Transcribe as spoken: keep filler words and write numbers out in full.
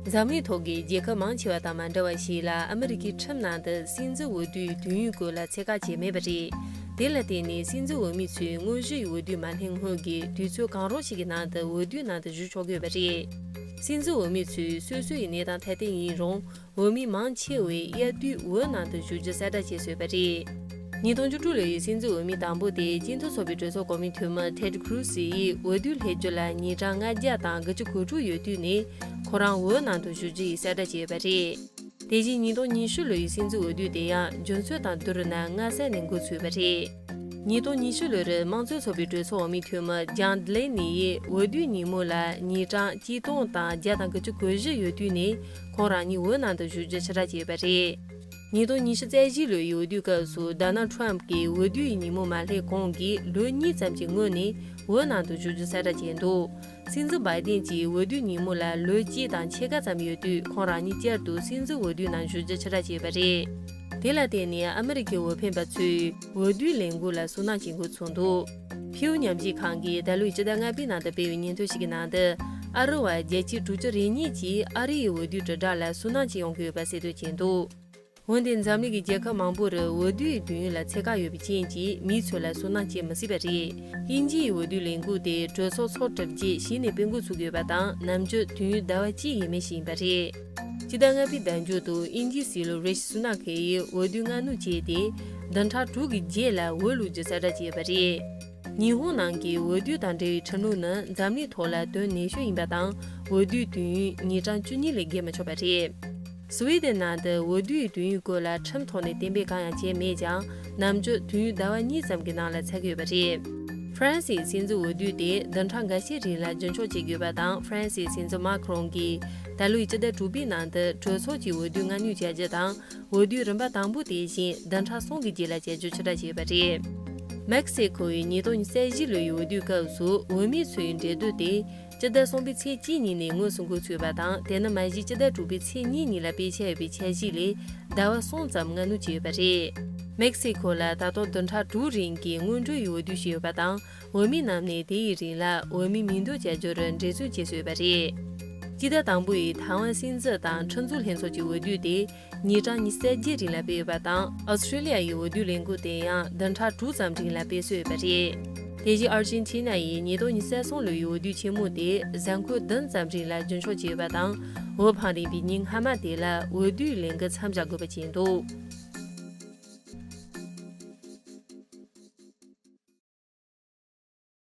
འཛམ་གླིང་ཐོག་གི་རྒྱལ་ཁབ་མང་ཆེ་བ་དང་མ་འདྲ་བ་ཞིག་ལ་ཨ་མི་རི་ཀའི་ཁྲིམས་ནང་དུ་སྲིད་འཛིན་འོས་བསྡུའི་དུས་ཡུན་སྐོར་ལ་ཚད་བཀག་བྱས་མེད་པ་རེད། དེ་ལ་བརྟེན་ནས་སྲིད་འཛིན་འོས་མི་ཚོས་དངོས་གཞི་ཡི་འོས་བསྡུ་མ་སླེབས་སྔོན་གྱི་དུས་ཚོད་གང་རུང་ཞིག་གི་ནང་དུ་འོས་བསྡུའི་ནང་དུ་ཞུགས་ཆོག་གི་ཡོད་པ་རེད། སྲིད་འཛིན་འོས་མི་ཚོས་སོ་སོ་ཡི་གནས་སྟངས་ཐ་དད་ཡིན་རུང་འོས་མི་མང་ཆེ་བས་དབྱར་དུས་འོས་ནང་དུ་ཞུགས་རྒྱུ་གསལ་བསྒྲགས་བྱས་སོང་ཡོད་པ་རེད། ཉིས་སྟོང་བཅུ་དྲུག་ལོའི་སྲིད་འཛིན་འོས་མི་དང་པོ་དེ་སྤྱི་མཐུན་ཚོགས་པའི་གྲོས་ཚོགས་གོང་མའི་འཐུས་མི་Ted Cruz ཡིས་འོས་བསྡུ་སླེབས་རྒྱུ་ལ་ཉིན་གྲངས་ལྔ་བརྒྱ་དང་དགུ་བཅུ་གོ་དྲུག་ཡོད་དུས་ནས་ཁོ་རང་འོས་ནང་དུ་ཞུགས་རྒྱུ་ཡི་གསལ་བསྒྲགས་བྱས་ཡོད་པ་རེད། དེ་བཞིན་ཉིས་སྟོང་ཉི་ཤུ་ལོའི་སྲིད་འཛིན་འོས་བསྡུ་དེ་ཡང་རྒྱུ་མཚན་དང་བསྡུར་ན་སྔ་ས་ནས་འགོ་ཚུགས་པ་རེད། ཉིས་སྟོང་ཉི་ཤུ་ལོར་དམངས་གཙོའི་ཚོགས་པའི་གྲོས་ཚོགས་འོས་མི་འཐུས་མི་John Delaney ཡིས་འོས་བསྡུའི་ཉིན་མོ་ལ་ཉིན་གྲངས་གཅིག་སྟོང་དང་བརྒྱ་དང་དགུ་བཅུ་གོ་བཞི་ཡོད་དུས་ནས་ཁོང་རང་ཉིད་འོས་ནང་དུ་ཞུགས་རྒྱུ་ཕྱིར་བསྒྲགས་བྱས་ཡོད་པ་རེད། ཉིས་སྟོང་ཉི་ཤུ་རྩ་བཞི་ལོའི་འོས་བསྡུའི་སྐབས་སུ་Donald Trump གིས་འོས་བསྡུའི་ཉིན་མོ་མ་སླེབས་གོང་གི་ལོ་གཉིས་ཙམ་གྱི་སྔོན་ནས་འོས་ནང་དུ་ཞུགས་རྒྱུ་གསལ་བསྒྲགས་བྱས་འདུག་སྲིད་འཛིན་Biden གྱིས་འོས་བསྡུའི་ཉིན་མོ་ལ་ལོ་གཅིག་དང་ཕྱེད་ཀ་ཙམ་ཡོད་དུས་ཁོང་རང་ཉིད་བསྐྱར་དུ་སྲིད་འཛིན་འོས་བསྡུའི་ནང་ཞུགས་རྒྱུ་ཕྱིར་བསྒྲགས་བྱས་ཡོད་པ་རེད། དེ་ལ་བརྟེན་ནས་ཨ་མི་རི་ཀའི་འོས་འཕེན་པ་ཚོས་འོས་བསྡུའི་ལས་འགུལ་ལ་སུན་སྣང་བྱེད་འགོ་ཚུགས་འདུག Pew ཉམས་ཞིབ་ཁང་གིས་ད་ལོའི་སྤྱི་ཟླ་ལྔ་པའི་ནང་དུ་སྤེལ་བའི་སྙན་ཐོ་ཞིག་གི་ནང་དུ་ཨ་རི་བ་བརྒྱ་ཆ་དྲུག་ཅུ་རེ་གཉིས་ཀྱིས་ཨ་རི་ཡི་འོས་བསྡུའི་དྲིལ་བསྒྲགས་ལ་སུན་སྣང་བྱེད་ཡོང་གི་ཡོད་པ་གསལ་སྟོན་བྱས་འདུག་འོན་ཏེ་འཛམ་གླིང་གི་རྒྱལ་ཁབ་མང་པོར་འོས་བསྡུའི་དུས་ཡུན་ལ་ཚད་བཀག་ཡོད་པའི་རྐྱེན་གྱིས་མི་ཚོ་ལ་སུན་སྣང་སྐྱེ་མི་སྲིད་པ་རེད། དབྱིན་ཇི་ཡི་འོས་བསྡུའི་ལས་འགུལ་དེ་གྲོས་ཚོགས་ཚོགས་གྲུབ་རྗེས་གཞི་ནས་སྤེལ་འགོ་ཚུགས་ཡོད་པ་དང་ནམ་རྒྱུན་དུས་ཡུན་ཟླ་བ་གཅིག་ཡས་མས་ཤིག་ཡིན་པ་རེད། སྤྱི་ཟླ་ལྔ་པའི་ཟླ་མཇུག་ཏུ་དབྱིན་ཇིའི་སྲིད་བློན་རི་ཤི་སུ་ནག་ཡིས་འོས་བསྡུའི་སྔ་སྣུར་བྱས་ཏེ་བདུན་ཕྲག་དྲུག་གི་རྗེས་ལ་འོས་བླུག་རྒྱུ་གསལ་བསྒྲགས་བྱས་ཡོད་པ་རེད། ཉི་ཧོང་ནང་གི་འོས་བསྡུ་དང་འབྲེལ་བའི་ཁྲིམས་ལུགས་ནི་འཛམ་གླིང་ཐོག་ལ་དོན་གནད་ཤོས་ཡིན་པ་དང་འོས་བསྡུའི་དུས་ཡུན་ཉིན་གྲངས་བཅུ་གཉིས་ལས་བརྒལ་མི་ཆོག་པ་རེད། སུ་ཝེ་ཌེན་ནང་དུ་འོས་བསྡུའི་དུས་ཡུན་སྐོར་ལ་ཁྲིམས་ཐོག་ནས་གཏན་འབེབས་གང་ཡང་བྱས་མེད་ཀྱང་ནམ་རྒྱུན་དུས་ཡུན་ཟླ་བ་གཉིས་ཙམ་གྱི་ནང་ལ་ཚར་གྱི་ཡོད་པ་རེད། ཧྥ་རན་སིའི་སྲིད་འཛིན་འོས་བསྡུ་དེ་བདུན་ཕྲག་འགའ་ཤས་རིང་ལ་རྒྱུན་འཁྱོངས་བྱེད་དགོས་པ་དང་ཧྥ་རན་སིའི་སྲིད་འཛིན་མཱ་ཁི་རོང་གིས་ད་ལོའི་སྤྱི་ཟླ་དྲུག་པའི་ནང་དུ་གྲོས་ཚོགས་ཀྱི་འོས་བསྡུ་སྔ་སྣུར་བྱ་རྒྱུ་དང་། འོས་བསྡུའི་རིམ་པ་དང་པོ་དེ་བཞིན་བདུན་ཕྲག་གསུམ་གྱི་རྗེས་ལ་བྱ་རྒྱུ་ཕྱིར་བསྒྲགས་བྱས་པ་རེད། མེག་སི་ཁོ་ཡི་ཉིས་སྟོང་ཉི་ཤུ་རྩ་བཞི་ལོའི་འོས་བསྡུའི་སྐབས་སུ་འོས་མི་ཚོའི་འབྲེལ་མཐུད་དེ་སྤྱི་ཟླ་གསུམ་པའི་ཚེས་གཅིག་ཉིན་ནས་དངོས་སུ་འགོ་ཚུགས་པ་དང་དེ་ནི་མ་གཞི་སྤྱི་ཟླ་དྲུག་པའི་ཚེས་གཉིས་ཉིན་ལ་སྤེལ་འཆར་ཡོད་པའི་འཆར་གཞི་ལས་ཟླ་བ་གསུམ་ཙམ་སྔ་སྣུར་བྱས་ཡོད་པ་རེད། མེག་སི་ཁོ་ལ་ད་དུང་བདུན་ཕྲག་དྲུག་རིང་གི་སྔོན་འགྲོའི་འོས་བསྡུ་ཞིག་ཡོད་པ་དང་འོས་མི་རྣམས་ནས་དེའི་རིང་ལ་འོས་མི་མིང་འདོན་བྱ་རྒྱུར་འབད་བརྩོན་བྱེད་སྲོལ་ཡོད་པ་རེད། སྤྱི་ཟླ་དང་པོ་ཡི་ཐའེ་ཝན་སྲིད་འཛིན་དང་ཁྲིམས་བཟོ་ལྷན་ཚོགས་ཀྱི་འོས་བསྡུ་དེ་ཉིན་གྲངས་ཉི་ཤུ་རྩ་བརྒྱད་རིང་ལ་སྤེལ་ཡོད་པ་དང་། ཨོ་སི་ཀྲི་ལི་ཡ་ཡི་འོས་བསྡུའི་ལས་འགུལ་དེ་ཡང་བདུན་ཕྲག་དྲུག་ཙམ་རིང་ལ་སྤེལ་སྲོལ་ཡོད་པ་རེད། དེ་བཞིན་ཨར་ཇེན་ཐི་ན་ཡི་ཉིས་སྟོང་ཉི་ཤུ་རྩ་གསུམ་ལོའི་འོས་བསྡུ་ཆེན་མོ་དེ་གཟའ་འཁོར་བདུན་ཙམ་རིང་ལ་རྒྱུན་འཁྱོངས་བྱས་ཡོད་པ་དང་། འོས་འཕང་རིམ་པའི་ཉིན་སྔ་མ་དེ་ལ་འོས་བསྡུའི་ལས་འགུལ་མཚམས་བཞག་དགོས་པ་བྱས་འདུག